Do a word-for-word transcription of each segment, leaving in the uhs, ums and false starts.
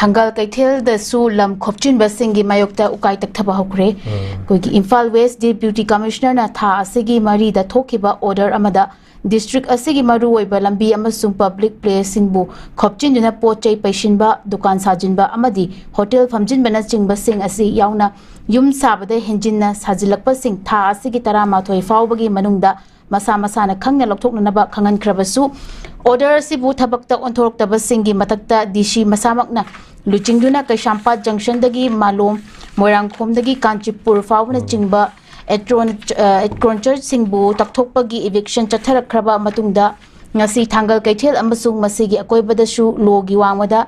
ꯊꯥꯡꯒꯥꯜ ꯀꯩꯊꯦꯜꯗꯁꯨ ꯂꯝ ꯈꯣꯞꯆꯤꯟꯕꯁꯤꯡꯒꯤ ꯃꯥꯌꯣꯛꯇ ꯎꯀꯥꯏ ꯇꯛꯊꯕ ꯍꯧꯈ꯭ꯔꯦ꯫ ꯑꯩꯈꯣꯏꯒꯤ ꯏꯝꯐꯥꯜ ꯋꯦꯁ ꯗꯤꯄ꯭ꯌꯨꯇꯤ ꯀꯃꯤꯁꯅꯔꯅ ꯊꯥ ꯑꯁꯤꯒꯤ ꯃꯔꯤꯗ ꯊꯣꯛꯈꯤꯕ ꯑꯣꯔꯗꯔ ꯑꯃꯗ ꯗꯤꯁꯇ꯭ꯔꯤꯛ ꯑꯁꯤꯒꯤ ꯃꯔꯨꯑꯣꯏꯕ ꯂꯝꯕꯤ ꯑꯃꯁꯨꯡ ꯄꯕ꯭ꯂꯤꯛ ꯄ꯭ꯂꯦꯁꯁꯤꯡꯕꯨ ꯈꯣꯞꯆꯤꯟꯗꯨꯅ ꯄꯣꯠ ꯆꯩ ꯄꯩꯁꯤꯟꯕ, ꯗꯨꯀꯥꯟ ꯁꯥꯖꯤꯟꯕ ꯑꯃꯗꯤ ꯍꯣꯇꯦꯜ ꯐꯝꯖꯤꯟꯕꯅꯆꯤꯡꯕꯁꯤꯡ ꯑꯁꯤ ꯌꯥꯎꯅ ꯌꯨꯝ ꯁꯥꯕꯗ ꯍꯦꯟꯖꯤꯟꯅ ꯁꯥꯖꯤꯜꯂꯛꯄꯁꯤꯡ ꯊꯥ ꯑꯁꯤꯒꯤ ꯇꯔꯥꯃꯥꯊꯣꯏ ꯐꯥꯎꯕꯒꯤ ꯃꯅꯨꯡꯗ ꯃꯁꯥ ꯃꯁꯥꯅ ꯈꯪꯅ ꯂꯧꯊꯣꯛꯅꯅꯕ ꯈꯪꯍꯟꯈ꯭ꯔꯕꯁꯨ, ꯑꯣꯔꯗꯔ ꯑꯁꯤꯕꯨ ꯊꯕꯛꯇ ꯑꯣꯟꯊꯣꯔꯛꯇꯕꯁꯤꯡꯒꯤ ꯃꯊꯛꯇ ꯗꯤ ꯁꯤ ꯃꯁꯥꯃꯛꯅ ꯂꯨꯆꯤꯡꯗꯨꯅ ꯀꯩꯁꯥꯝꯄꯥꯠ ꯖꯪꯁꯟꯗꯒꯤ ꯃꯥꯂꯣꯝ, ꯃꯣꯏꯔꯥꯡꯈꯣꯝꯗꯒꯤ ꯀꯥꯟꯆꯤꯄꯨꯔ ꯐꯥꯎꯕꯅꯆꯤꯡꯕ ꯑꯦꯠꯀ꯭ꯔꯣꯟ-, ꯑ, ꯑꯦꯠꯀ꯭ꯔꯣꯟꯆꯔꯁꯤꯡꯕꯨ ꯇꯛꯊꯣꯛꯄꯒꯤ ꯏꯚꯤꯛꯁꯟ ꯆꯠꯊꯔꯛꯈ꯭ꯔꯕ ꯃꯇꯨꯡꯗ, ꯉꯁꯤ ꯊꯥꯡꯒꯜ ꯀꯩꯊꯦꯜ ꯑꯃꯁꯨꯡ ꯃꯁꯤꯒꯤ ꯑꯀꯣꯏꯕꯗꯁꯨ ꯂꯣꯒꯤ ꯋꯥꯡꯃꯗ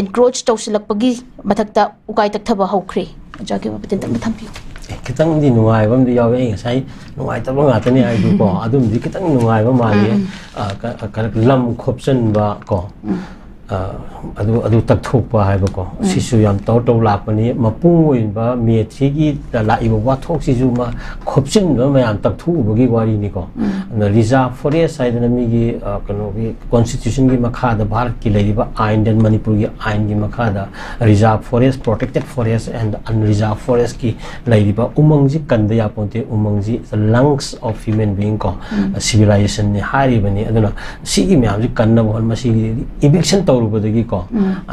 ꯑꯦꯟꯀ꯭ꯔꯣꯆ ꯇꯧꯁꯤꯜꯂꯛꯄꯒꯤ ꯃꯊꯛꯇ ꯎꯀꯥꯏ ꯇꯛꯊꯕ ꯍꯧꯈ꯭ꯔꯦ꯫ ꯑꯣꯖꯥꯒꯤ ꯋꯥꯐꯝ ꯇꯦꯟꯇꯛꯅ ꯊꯝꯕꯤꯌꯨ꯫ ꯑꯦ, ꯈꯤꯇꯪꯗꯤ ꯅꯨꯡꯉꯥꯏꯕ ꯑꯃꯗꯤ ꯌꯥꯎꯋꯦ꯫ ꯑꯩ ꯉꯁꯥꯏ ꯅꯨꯡꯉꯥꯏꯇꯕ ꯉꯥꯛꯇꯅꯤ ꯍꯥꯏꯗꯨꯀꯣ꯫ ꯑꯗꯨꯝꯗꯤ ꯈꯤꯇꯪ ꯅꯨꯡꯉꯥꯏꯕ ꯃꯥꯜꯂꯤ꯫ ꯑ, ꯀ-, ꯀ-, ꯂꯝ ꯈꯣꯞꯆꯟꯕ ꯀꯣ꯫ ꯑ, ꯑꯗꯨ, ꯑꯗꯨ ꯇꯛꯊꯣꯛꯄ ꯍꯥꯏꯕꯀꯣ꯫ ꯁꯤꯁꯨ ꯌꯥꯝ ꯇꯧꯔ ꯇꯧꯔ ꯂꯥꯛꯄꯅꯤ꯫ ꯃꯄꯨꯡ ꯑꯣꯏꯕ ꯃꯦ ꯊ꯭ꯔꯤꯒꯤ ꯂꯥꯛꯏꯕ ꯋꯥꯊꯣꯛꯁꯤꯁꯨ ꯃꯥ ꯈꯣꯞꯆꯤꯟꯕ ꯃꯌꯥꯝ ꯇꯛꯊꯣꯛꯎꯕꯒꯤ ꯋꯥꯔꯤꯅꯤꯀꯣ꯫ ꯑꯗꯨꯅ ꯔꯤꯖꯥꯔꯚ ꯐꯣꯔꯦꯁ ꯍꯥꯏꯗꯅ ꯃꯤꯒꯤ, ꯑ, ꯀꯩꯅꯣꯒꯤ ꯀꯣꯟꯁꯇꯤꯇ꯭ꯌꯨꯁꯟꯒꯤ ꯃꯈꯥꯗ, ꯚꯥꯔꯠꯀꯤ ꯂꯩꯔꯤꯕ ꯑꯥꯏꯟ, ꯃꯅꯤꯄꯨꯔꯒꯤ ꯑꯥꯏꯟꯒꯤ ꯃꯈꯥꯗ reserve forest, protected forest and unreserved forest ꯀꯤ ꯂꯩꯔꯤꯕ ꯎꯃꯪꯁꯤ ꯀꯟꯗ ꯌꯥꯄꯣꯟꯇꯦ꯫ ꯎꯃꯪꯁꯤ is the lungs of human being ꯀꯣ, civilization ꯅꯤ ꯍꯥꯏꯔꯤꯕꯅꯤ꯫ ꯑꯗꯨꯅ ꯁꯤꯒꯤ ꯃꯌꯥꯝꯁꯤ ꯀꯟꯅꯕ ꯍꯣꯠꯅ, ꯃꯁꯤꯒꯤ ꯏꯚꯤꯛꯁꯟ ꯇꯧꯔꯨꯕꯗꯒꯤꯀꯣ,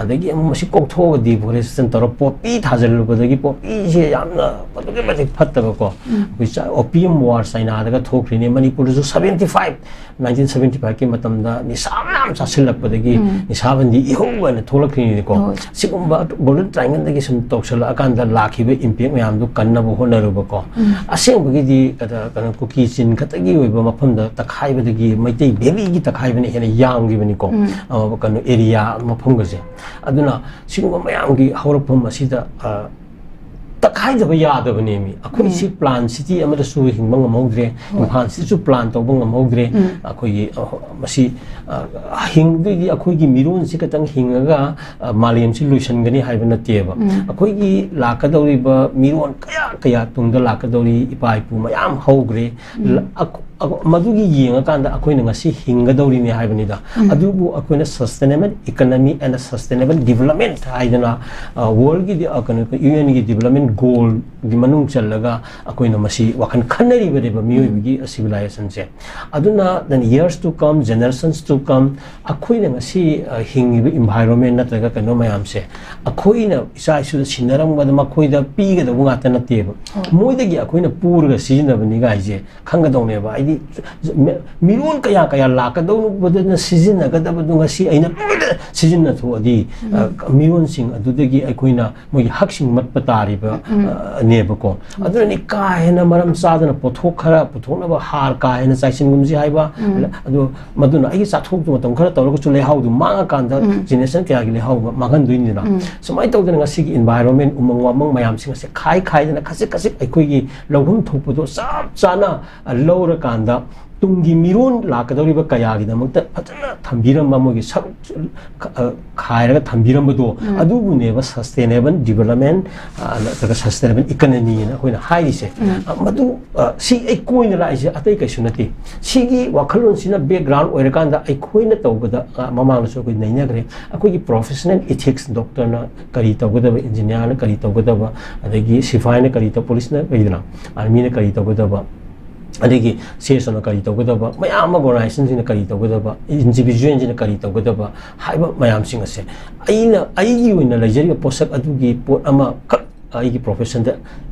ꯑꯗꯒꯤ ꯑꯃꯨꯛ ꯃꯁꯤ ꯀꯣꯛꯊꯣꯛꯑꯒ ꯗꯤꯐꯣꯔꯦꯁꯇꯦꯁꯟ ꯇꯧꯔꯒ ꯄꯣꯄꯤ ꯊꯥꯖꯤꯜꯂꯨꯕꯗꯒꯤꯀꯣ, ꯄꯣꯄꯤꯁꯦ ꯌꯥꯝꯅ ꯑꯗꯨꯛꯀꯤ ꯃꯇꯤꯛ ꯐꯠꯇꯕꯀꯣ꯫ ꯑꯩꯈꯣꯏ ꯆꯥ-, opium war ꯆꯥꯏꯅꯥꯗꯒ ꯊꯣꯛꯈ꯭ꯔꯤꯅꯦ꯫ ꯃꯅꯤꯄꯨꯔꯗꯁꯨ seventy five, nineteen seventy five ꯀꯤ ꯃꯇꯝꯗ ꯅꯤꯁꯥ ꯃꯌꯥꯝ ꯆꯥꯁꯤꯜꯂꯛꯄꯗꯒꯤ ꯅꯤꯁꯥꯕꯟꯗꯤ ꯏꯍꯧ ꯍꯥꯏꯅ ꯊꯣꯛꯂꯛꯈ꯭ꯔꯤꯅꯤꯀꯣ꯫ ꯍꯣꯏ꯫ ꯁꯤꯒꯨꯝꯕ ꯒꯣꯜꯗꯟ ꯇ꯭ꯔꯥꯏꯡꯒꯜꯗꯒꯤ ꯁꯨꯝ ꯇꯧꯁꯜꯂꯛꯑꯀꯥꯟꯗ ꯂꯥꯛꯈꯤꯕ ꯏꯝꯄꯦꯛ ꯃꯌꯥꯝꯗꯨ ꯀꯟꯅꯕ ꯍꯣꯠꯅꯔꯨꯕꯀꯣ꯫ ꯑꯁꯦꯡꯕꯒꯤꯗꯤ ꯀꯗ-, ꯀꯩꯅꯣ, ꯀꯨꯀꯤ ꯆꯤꯟ ꯈꯛꯇꯒꯤ ꯑꯣꯏꯕ ꯃꯐꯝꯗ ꯇꯛꯈꯥꯏꯕꯗꯒꯤ ꯃꯩꯇꯩ ꯚꯦꯂꯤꯒꯤ ꯇꯛꯈꯥꯏꯕꯅ ꯍꯦꯟꯅ ꯌꯥꯝꯈꯤꯕꯅꯤꯀꯣ꯫ ꯑ, ꯀꯩꯅꯣ, ꯑꯦꯔꯤꯌꯥ ꯃꯐꯝꯒꯁꯦ꯫ ꯑꯗꯨꯅ ꯁꯤꯒꯨꯝꯕ ꯃꯌꯥꯝꯒꯤ ꯍꯧꯔꯛꯐꯝ ꯑꯁꯤꯗ, ꯑ, ꯇꯛꯈꯥꯏꯗꯕ ꯌꯥꯗꯕꯅꯦꯃꯤ꯫ ꯑꯩꯈꯣꯏ ꯁꯤ ꯄ꯭ꯂꯥꯟ ꯁꯤꯇꯤ ꯑꯃꯗꯁꯨ ꯍꯤꯡꯕ ꯉꯝꯍꯧꯗ꯭ꯔꯦ, ꯏꯝꯐꯥꯜꯁꯤꯁꯨ ꯄ꯭ꯂꯥꯟ ꯇꯧꯕ ꯉꯝꯍꯧꯗ꯭ꯔꯦ꯫ ꯑꯩꯈꯣꯏꯒꯤ, ꯑ, ꯃꯁꯤ, ꯑ, ꯍꯤꯡꯗꯣꯏꯗꯤ ꯑꯩꯈꯣꯏꯒꯤ ꯃꯤꯔꯣꯟꯁꯤ ꯈꯛꯇꯪ ꯍꯤꯡꯉꯒ, ꯑ, ꯃꯥꯂꯦꯝꯁꯤ ꯂꯣꯏꯁꯤꯟꯒꯅꯤ ꯍꯥꯏꯕ ꯅꯠꯇꯦꯕ꯫ ꯑꯩꯈꯣꯏꯒꯤ ꯂꯥꯛꯀꯗꯧꯔꯤꯕ ꯃꯤꯔꯣꯟ ꯀꯌꯥ ꯀꯌꯥ ꯇꯨꯡꯗ ꯂꯥꯛꯀꯗꯧꯔꯤ, ꯏꯄꯥ ꯏꯄꯨ ꯃꯌꯥꯝ ꯍꯧꯈ꯭ꯔꯦ꯫ ꯂ-, ꯑ, ꯃꯗꯨꯒꯤ ꯌꯦꯡꯉꯀꯥꯟꯗ ꯑꯩꯈꯣꯏꯅ ꯉꯁꯤ ꯍꯤꯡꯒꯗꯧꯔꯤꯅꯤ ꯍꯥꯏꯕꯅꯤꯗ꯫ ꯑꯗꯨꯕꯨ ꯑꯩꯈꯣꯏꯅ sustainable economy and sustainable development ꯍꯥꯏꯗꯅ, ꯑ, worldꯒꯤ ꯗꯤ-, ꯑ, ꯀꯩꯅꯣ, UNꯒꯤ development goalꯒꯤ ꯃꯅꯨꯡ ꯆꯜꯂꯒ ꯑꯩꯈꯣꯏꯅ ꯃꯁꯤ ꯋꯥꯈꯜ ꯈꯟꯅꯔꯤꯕꯅꯦꯕ, ꯃꯤꯑꯣꯏꯕꯒꯤ civilizationꯁꯦ꯫ ꯑꯗꯨꯅ then years to come, generations to come, ꯑꯩꯈꯣꯏꯅ ꯉꯁꯤ, ꯑ, ꯍꯤꯡꯉꯤꯕ environment ꯅꯠꯇ꯭ꯔꯒ ꯀꯩꯅꯣ ꯃꯌꯥꯝꯁꯦ ꯑꯩꯈꯣꯏꯅ ꯏꯆꯥ ꯏꯁꯨꯗ ꯁꯤꯟꯅꯔꯝꯕꯗ ꯃꯈꯣꯏꯗ ꯄꯤꯒꯗꯧꯕ ꯉꯥꯛꯇ ꯅꯠꯇꯦꯕ꯫ ꯃꯣꯏꯗꯒꯤ ꯑꯩꯈꯣꯏꯅ ꯄꯨꯔꯒ ꯁꯤꯖꯤꯟꯅꯕꯅꯤ ꯀꯥꯏꯁꯦ ꯈꯪꯒꯗꯧꯅꯦꯕ꯫ ꯍꯥꯏꯗꯤ, ꯃꯤ-, ꯃꯤꯔꯣꯟ ꯀꯌꯥ ꯀꯌꯥ ꯂꯥꯛꯀꯗꯧꯕꯗꯨꯅ ꯁꯤꯖꯤꯟꯅꯒꯗꯕꯗꯨ ꯉꯁꯤ ꯑꯩꯅ ꯂꯣꯏꯅ ꯁꯤꯖꯤꯟꯅꯊꯣꯛꯑꯗꯤ, ꯑ, ꯃꯤꯔꯣꯟꯁꯤꯡ ꯑꯗꯨꯗꯒꯤ ꯑꯩꯈꯣꯏꯅ ꯃꯣꯏꯒꯤ ꯍꯛꯁꯤꯡ ꯃꯠꯄ ꯇꯥꯔꯤꯕ, ꯑ, ꯅꯦꯕꯀꯣ꯫ ꯑꯗꯨꯅꯅꯤ ꯀꯥ ꯍꯦꯟꯅ ꯃꯔꯝ ꯆꯥꯗꯅ ꯄꯣꯠꯊꯣꯛ ꯈꯔ ꯄꯨꯊꯣꯛꯅꯕ ꯍꯥꯔ ꯀꯥ ꯍꯦꯟꯅ ꯆꯥꯏꯁꯤꯟꯒꯨꯝꯁꯤ ꯍꯥꯏꯕ꯫ ꯑꯗꯨ ꯃꯗꯨꯅ ꯑꯩꯒꯤ ꯆꯥꯊꯣꯛꯇꯨ ꯃꯇꯝ ꯈꯔ ꯇꯧꯔꯒꯁꯨ ꯂꯩꯍꯥꯎꯗꯨ ꯃꯥꯡꯉꯀꯥꯟꯗ generation ꯀꯌꯥꯒꯤ ꯂꯩꯍꯥꯎ ꯃꯥꯡꯍꯟꯗꯣꯏꯅꯤꯗꯅ꯫ ꯁꯨꯃꯥꯏꯅ ꯇꯧꯗꯅ ꯉꯁꯤꯒꯤ environment, ꯎꯃꯪ ꯋꯥꯃꯪ ꯃꯌꯥꯝꯁꯤꯡ ꯑꯁꯦ ꯈꯥꯏ ꯈꯥꯏꯗꯅ ꯈꯖꯤꯛ ꯈꯖꯤꯛ ꯑꯩꯈꯣꯏꯒꯤ ꯂꯧꯐꯝ ꯊꯣꯛꯄꯗꯣ ꯆꯞ ꯆꯥꯅ, ꯑ, ꯂꯧꯔꯀꯥꯟꯗ ꯇꯨꯡꯒꯤ ꯃꯤꯔꯣꯟ ꯂꯥꯛꯀꯗꯧꯔꯤꯕ ꯀꯌꯥꯒꯤꯗꯃꯛꯇ ꯐꯖꯅ ꯊꯝꯕꯤꯔꯝꯕ, ꯃꯣꯏꯒꯤ ꯁꯔꯨꯛ, ꯑ, ꯈꯥꯏꯔꯒ ꯊꯝꯕꯤꯔꯝꯕꯗꯣ, ꯑꯗꯨꯕꯨꯅꯦꯕ sustainable development, ꯑ, ꯅꯠꯇ꯭ꯔꯒ sustainable economy ꯍꯥꯏꯅ ꯑꯩꯈꯣꯏꯅ ꯍꯥꯏꯔꯤꯁꯦ꯫ ꯑ, ꯃꯗꯨ, ꯑ, ꯁꯤ ꯑꯩ ꯀꯣꯏꯅ ꯂꯥꯛꯏꯁꯦ ꯑꯇꯩ ꯀꯩꯁꯨ ꯅꯠꯇꯦ꯫ ꯁꯤꯒꯤ ꯋꯥꯈꯜꯂꯣꯟꯁꯤꯅ background ꯑꯣꯏꯔꯀꯥꯟꯗ ꯑꯩꯈꯣꯏꯅ ꯇꯧꯕꯗ, ꯑ, ꯃꯃꯥꯡꯗꯁꯨ ꯑꯩꯈꯣꯏ ꯅꯩꯅꯈ꯭ꯔꯦ, ꯑꯩꯈꯣꯏꯒꯤ professional ethics, doctorꯅ ꯀꯔꯤ ꯇꯧꯒꯗꯕ, engineerꯅ ꯀꯔꯤ ꯇꯧꯒꯗꯕ, ꯑꯗꯒꯤ ꯁꯤꯐꯥꯏꯅ ꯀꯔꯤ ꯇꯧ-, policeꯅ ꯂꯩꯗꯅ, armyꯅ ꯀꯔꯤ ꯇꯧꯒꯗꯕ, ꯑꯗꯒꯤ CSOꯅ ꯀꯔꯤ ꯇꯧꯒꯗꯕ, ꯃꯌꯥꯝ ꯑꯃ organizationꯁꯤꯡꯅ ꯀꯔꯤ ꯇꯧꯒꯗꯕ, individualꯁꯤꯡꯅ ꯀꯔꯤ ꯇꯧꯒꯗꯕ ꯍꯥꯏꯕ ꯃꯌꯥꯝꯁꯤꯡ ꯑꯁꯦ ꯑꯩꯅ, ꯑꯩꯒꯤ ꯑꯣꯏꯅ ꯂꯩꯖꯔꯤꯕ ꯄꯣꯠꯁꯛ ꯑꯗꯨꯒꯤ ꯄꯣꯠ ꯑꯃꯈꯛ ꯑꯩꯒꯤ professionꯗ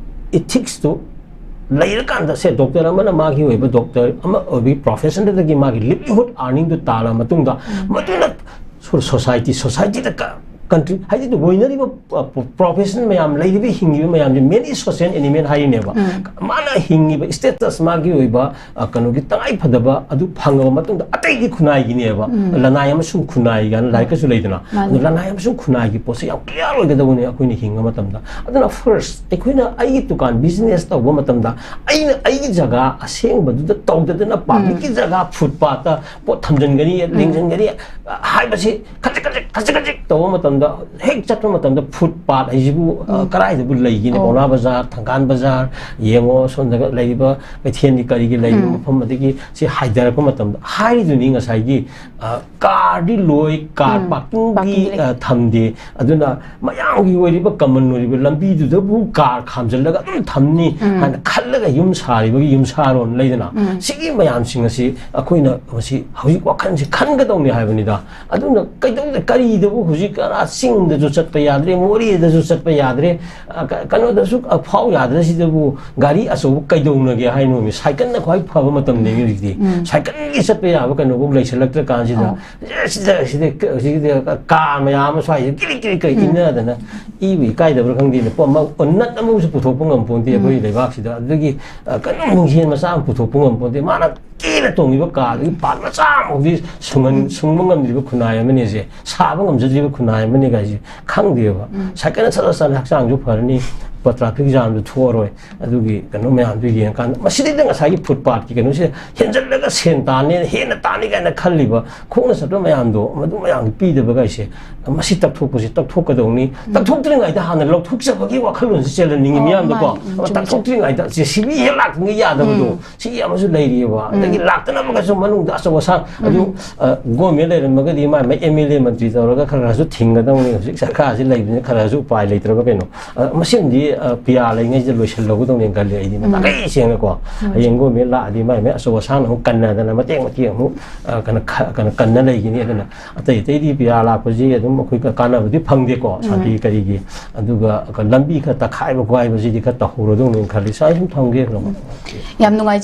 ethicsꯇꯨ ꯂꯩꯔꯀꯥꯟꯗ, ꯁꯦ, doctor ꯑꯃꯅ ꯃꯥꯒꯤ ꯑꯣꯏꯕ doctor ꯑꯃ ꯑꯣꯏꯕꯒꯤ professionꯗꯒꯤ ꯃꯥꯒꯤ livelihood earningꯗꯨ ꯇꯥꯜꯂ ꯃꯇꯨꯡꯗ, ꯃꯗꯨꯅ ꯁꯣ-, society, societyꯗ ꯀ-, ꯀꯟꯇ꯭ꯔꯤ ꯍꯥꯏꯗꯤ ꯂꯣꯏꯅꯔꯤꯕ ꯄ꯭ꯔꯣꯐꯦꯁꯟ ꯃꯌꯥꯝ, ꯂꯩꯔꯤꯕ ꯍꯤꯡꯉꯤꯕ ꯃꯌꯥꯝꯁꯦ ꯃꯦꯟꯂꯤ ꯁꯣꯁꯤꯌꯦꯜ ꯑꯦꯅꯤꯃꯦꯜ ꯍꯥꯏꯔꯤꯅꯦꯕ꯫ ꯃꯥꯅ ꯍꯤꯡꯉꯤꯕ ꯁ꯭ꯇꯦꯇꯁ, ꯃꯥꯒꯤ ꯑꯣꯏꯕ ꯑ, ꯀꯩꯅꯣꯒꯤ ꯇꯉꯥꯏ ꯐꯗꯕ ꯑꯗꯨ ꯐꯪꯉꯕ ꯃꯇꯨꯡꯗ ꯑꯇꯩꯗꯤ ꯈꯨꯟꯅꯥꯏꯒꯤꯅꯦꯕ꯫ ꯂꯅꯥꯏ ꯑꯃꯁꯨꯡ ꯈꯨꯟꯅꯥꯏ ꯀꯥꯏꯅ ꯂꯥꯏꯔꯤꯛꯀꯁꯨ ꯂꯩꯗꯅ꯫ ꯃꯥꯅꯦ꯫ ꯑꯗꯨ ꯂꯅꯥꯏ ꯑꯃꯁꯨꯡ ꯈꯨꯟꯅꯥꯏꯒꯤ ꯄꯣꯠꯁꯦ ꯌꯥꯝ ꯀ꯭ꯂꯤꯌꯥꯔ ꯑꯣꯏꯒꯗꯕꯅꯤ ꯑꯩꯈꯣꯏꯅ ꯍꯤꯡꯕ ꯃꯇꯝꯗ꯫ ꯑꯗꯨꯅ ꯐꯥꯔꯁ ꯑꯩꯈꯣꯏꯅ ꯑꯩꯒꯤ ꯗꯨꯀꯥꯟ ꯕꯤꯖꯤꯅꯦꯁ ꯇꯧꯕ ꯃꯇꯝꯗ ꯑꯩꯅ ꯑꯩꯒꯤ ꯖꯒꯥ ꯑꯁꯦꯡꯕꯗꯨꯗ ꯇꯧꯗꯗꯅ ꯄꯕ꯭ꯂꯤꯛꯀꯤ ꯖꯒꯥ ꯐꯨꯠꯄꯥꯠꯇ ꯄꯣꯠ ꯊꯝꯖꯤꯟꯒꯅꯤ, ꯂꯦꯡꯁꯤꯟꯒꯅꯤ ꯍꯥꯏꯕꯁꯤ ꯈꯖꯤꯛ ꯈꯖꯤꯛ ꯈꯖꯤꯛ ꯈꯖꯤꯛ ꯇꯧꯕ ꯃꯇꯝꯗ, ꯍꯦꯛ ꯆꯠꯄ ꯃꯇꯝꯗ ꯐꯨꯠ ꯄꯥꯠ ꯍꯥꯏꯁꯤꯕꯨ, ꯑ, ꯀꯗꯥꯏꯗꯕꯨ ꯂꯩꯒꯅꯤ? ꯑꯣ꯫ ꯄꯥꯎꯅꯥ ꯕꯖꯥꯔ, ꯊꯪꯒꯥꯜ ꯕꯖꯥꯔ, ꯌꯦꯡꯉꯣ, ꯁꯣꯝꯗꯒ ꯂꯩꯔꯤꯕ ꯀꯩꯊꯦꯜꯒꯤ ꯀꯔꯤꯒꯤ ꯂꯩꯔꯤꯕ ꯃꯐꯝ, ꯑꯗꯒꯤ ꯁꯤ ꯍꯥꯏꯊꯔꯛꯄ ꯃꯇꯝꯗ ꯍꯥꯏꯔꯤꯗꯨꯅꯤ ꯉꯁꯥꯏꯒꯤ, ꯑ, ꯀꯥꯔꯗꯤ ꯂꯣꯏ, ꯀꯥꯔ ꯄꯥꯔꯀꯤꯡꯗꯤ, ꯄꯥꯔꯀꯤꯡꯗꯤ ꯂꯩ꯫ ꯑ, ꯊꯝꯗꯦ꯫ ꯑꯗꯨꯅ ꯃꯌꯥꯝꯒꯤ ꯑꯣꯏꯔꯤꯕ ꯀꯃꯟ ꯑꯣꯏꯔꯤꯕ ꯂꯝꯕꯤꯗꯨꯗꯕꯨ ꯀꯥꯔ ꯈꯥꯝꯖꯤꯜꯂꯒ ꯑꯗꯨꯝ ꯊꯝꯅꯤ ꯍꯥꯏꯅ ꯈꯜꯂꯒ ꯌꯨꯝ ꯁꯥꯔꯤꯕꯒꯤ ꯌꯨꯝꯁꯥꯔꯣꯟ ꯂꯩꯗꯅ, ꯁꯤꯒꯤ ꯃꯌꯥꯝꯁꯤꯡ ꯑꯁꯤ ꯑꯩꯈꯣꯏꯅ ꯃꯁꯤ ꯍꯧꯖꯤꯛ ꯋꯥꯈꯜꯁꯤ ꯈꯟꯒꯗꯧꯅꯤ ꯍꯥꯏꯕꯅꯤꯗ꯫ ꯑꯗꯨꯅ ꯀꯩꯗꯧꯗꯦ, ꯀꯔꯤꯗꯕꯨ ꯍꯧꯖꯤꯛ, ꯑꯥ, ꯆꯤꯡꯗꯁꯨ ꯆꯠꯄ ꯌꯥꯗ꯭ꯔꯦ, ꯃꯣꯔꯦꯗꯁꯨ ꯆꯠꯄ ꯌꯥꯗ꯭ꯔꯦ, ꯑ, ꯀ-, ꯀꯩꯅꯣꯗꯁꯨ, ꯑ, ꯐꯥꯎ ꯌꯥꯗ꯭ꯔꯦ, ꯁꯤꯗꯕꯨ ꯒꯥꯔꯤ ꯑꯆꯧꯕ ꯀꯩꯗꯧꯅꯒꯦ ꯍꯥꯏꯅꯣꯃꯤ? ꯁꯥꯏꯀꯜꯅ ꯈ꯭ꯋꯥꯏ ꯐꯕ ꯃꯇꯝꯅꯦꯃꯤ ꯍꯧꯖꯤꯛꯇꯤ꯫ ꯁꯥꯏꯀꯜꯒꯤ ꯆꯠꯄ ꯌꯥꯕ ꯀꯩꯅꯣꯐꯥꯎ ꯂꯩꯁꯜꯂꯛꯇ꯭ꯔ ꯀꯥꯟꯁꯤꯗ, ꯑꯦ, ꯁꯤꯗ, ꯁꯤꯗ, ꯁꯤꯗ ꯀꯥꯔ ꯃꯌꯥꯝ ꯑꯃ ꯁ꯭ꯋꯥꯏꯁꯤꯗ ꯀꯤꯔꯤ ꯀꯤꯔꯤ ꯀꯔꯤ ꯏꯟꯅꯗꯅ, ꯏꯕꯨ ꯏꯀꯥꯏꯗꯕ꯭ꯔꯥ ꯈꯪꯗꯦꯅꯦ꯫ ꯄꯣꯠ ꯑꯃ, ꯅꯠ ꯑꯃꯕꯨꯁꯨ ꯄꯨꯊꯣꯛꯄ ꯉꯝꯕ ꯄꯣꯟꯇꯦ ꯑꯩꯈꯣꯏ ꯂꯩꯕꯥꯛꯁꯤꯗ꯫ ꯑꯗꯨꯗꯒꯤ, ꯑ, ꯀꯩꯅꯣ ꯃꯤꯡꯁꯦꯟ ꯃꯆꯥ ꯑꯃ ꯄꯨꯊꯣꯛꯄ ꯉꯝꯕ ꯄꯣꯟꯇꯦ꯫ ꯃꯥꯅ ꯀꯤꯅ ꯇꯣꯡꯉꯤꯕ ꯀꯥꯔꯗꯨꯒꯤ ꯄꯥꯔꯠ ꯃꯆꯥ ꯑꯃꯐꯥꯎꯗꯤ ꯁꯨꯡꯍꯟ-, ꯁꯨꯡꯕ ꯉꯝꯗ꯭ꯔꯤꯕ ꯈꯨꯟꯅꯥꯏ ꯑꯃꯅꯤ ꯑꯁꯦ, ꯁꯥꯕ ꯉꯝꯖꯗ꯭ꯔꯤꯕ ꯈꯨꯟꯅꯥꯏ ꯑꯃꯅꯤ ꯀꯥꯏꯁꯦ ꯈꯪꯗꯦꯕ꯫ ꯁꯥꯏꯀꯜꯅ ꯆꯠꯂ ꯆꯠꯂ ꯍꯛꯆꯥꯡꯁꯨ ꯐꯔꯅꯤ, ꯄ-, ꯇ꯭ꯔꯥꯐꯤꯛ ꯖꯥꯝꯁꯨ ꯊꯣꯛꯑꯔꯣꯏ꯫ ꯑꯗꯨꯒꯤ ꯀꯩꯅꯣ ꯃꯌꯥꯝꯗꯨ ꯌꯦꯡꯉꯀꯥꯟꯗ ꯃꯁꯤꯗꯩꯗ ꯉꯁꯥꯏꯒꯤ ꯐꯨꯠꯄꯥꯠꯀꯤ ꯀꯩꯅꯣꯁꯦ ꯍꯦꯟꯖꯜꯂꯒ ꯁꯦꯟ ꯇꯥꯟꯅꯤ, ꯍꯦꯟꯅ ꯇꯥꯟꯅꯤ ꯀꯥꯏꯅ ꯈꯜꯂꯤꯕ ꯈꯣꯡꯅ ꯆꯠꯄ ꯃꯌꯥꯝꯗꯣ, ꯃꯗꯨ ꯃꯌꯥꯝꯗꯣ ꯄꯤꯗꯕ ꯀꯥꯏꯁꯦ, ꯃꯁꯤ ꯇꯛꯊꯣꯛꯄꯁꯤ ꯇꯛꯊꯣꯛꯀꯗꯧꯅꯤ꯫ ꯇꯛꯊꯣꯛꯇ꯭ꯔꯤꯉꯩꯗ ꯍꯥꯟꯅ ꯂꯧꯊꯣꯛꯆꯕꯒꯤ ꯋꯥꯈꯜꯂꯣꯟꯁꯤ ꯆꯦꯜꯍꯟꯅꯤꯡꯉꯤ ꯑꯣ, ꯃꯤꯌꯥꯝꯗꯀꯣ꯫ ꯃꯥꯅꯤ. ꯎꯝ, ꯆꯨꯝꯃꯤ, ꯆꯨꯝꯃꯤ. ꯇꯛꯊꯣꯛꯇ꯭ꯔꯤꯉꯩꯗ ꯖꯦ ꯁꯤ ꯕꯤ ꯍꯦꯛ ꯂꯥꯛꯇ꯭ꯔꯤꯉꯩ ꯌꯥꯗꯕꯗꯣ, ꯁꯤ ꯑꯃꯁꯨ ꯂꯩꯔꯤꯑꯕ꯫ ꯑꯗꯒꯤ ꯂꯥꯛꯇꯅꯕꯒꯁꯨ ꯃꯅꯨꯡꯗ ꯑꯆꯧ ꯑꯁꯥꯡ, ꯑꯗꯨ, ꯑ, ꯒꯣꯔꯃꯦꯟ ꯂꯩꯔꯝꯃꯒꯗꯤ ꯃꯥꯏ ꯃꯥꯏ ꯑꯦꯝ ꯑꯦꯜ ꯑꯦ ꯃꯟꯇ꯭ꯔꯤ ꯇꯧꯔꯒ ꯈꯔ ꯈꯔꯁꯨ ꯊꯤꯡꯒꯗꯧꯅꯤ꯫ ꯍꯧꯖꯤꯛ ꯁꯔꯀꯥꯔꯁꯤ ꯂꯩꯕꯅꯤꯅ ꯈꯔꯁꯨ ꯎꯄꯥꯏ ꯂꯩꯇ꯭ꯔꯕ ꯀꯩꯅꯣ꯫ ꯑ, ꯃꯁꯤꯃꯗꯤ, ꯑ, ꯄꯤꯌꯥ ꯂꯩꯉꯩꯁꯤꯗ ꯂꯣꯏꯁꯤꯜꯍꯧꯒꯗꯧꯅꯦꯅ ꯈꯜꯂꯤ ꯑꯩꯗꯤ꯫ ꯃꯇꯥꯡ ꯀꯩ ꯁꯦꯡꯅꯀꯣ꯫ ꯍꯌꯦꯡ ꯒꯣꯔꯃꯦꯟ ꯂꯥꯛꯑꯗꯤ ꯃꯥꯏ ꯃꯥꯏ ꯑꯆꯧ ꯑꯁꯥꯡꯅ ꯑꯃꯨꯛ ꯀꯟꯅꯗꯅ ꯃꯇꯦꯛ ꯃꯇꯦꯛ ꯑꯃꯨꯛ, ꯑ, ꯀꯩꯅꯣ ꯈ-, ꯀꯩꯅꯣ ꯀꯟꯅ ꯂꯩꯒꯅꯤ꯫ ꯑꯗꯨꯅ ꯑꯇꯩ ꯑꯇꯩꯗꯤ ꯄꯤꯌꯥ ꯂꯥꯛꯄꯁꯤ ꯑꯗꯨꯝ ꯑꯩꯈꯣꯏ ꯀꯥꯟꯅꯕꯗꯤ ꯐꯪꯗꯦꯀꯣ, ꯁꯥꯟꯇꯤ ꯀꯔꯤꯒꯤ꯫ ꯑꯗꯨꯒ ꯂꯝꯕꯤ ꯈꯔ ꯇꯛꯈꯥꯏꯕ ꯈꯣꯠꯈꯥꯏꯕꯁꯤꯗꯤ ꯈꯔ ꯇꯧꯍꯧꯔꯗꯧꯅꯦꯅ ꯈꯜꯂꯤ꯫ ꯁ꯭ꯋꯥꯏ ꯁꯨꯝ ꯊꯝꯒꯦ꯫ ꯌꯥꯝ ꯅꯨꯡꯉꯥꯏꯖꯩ꯫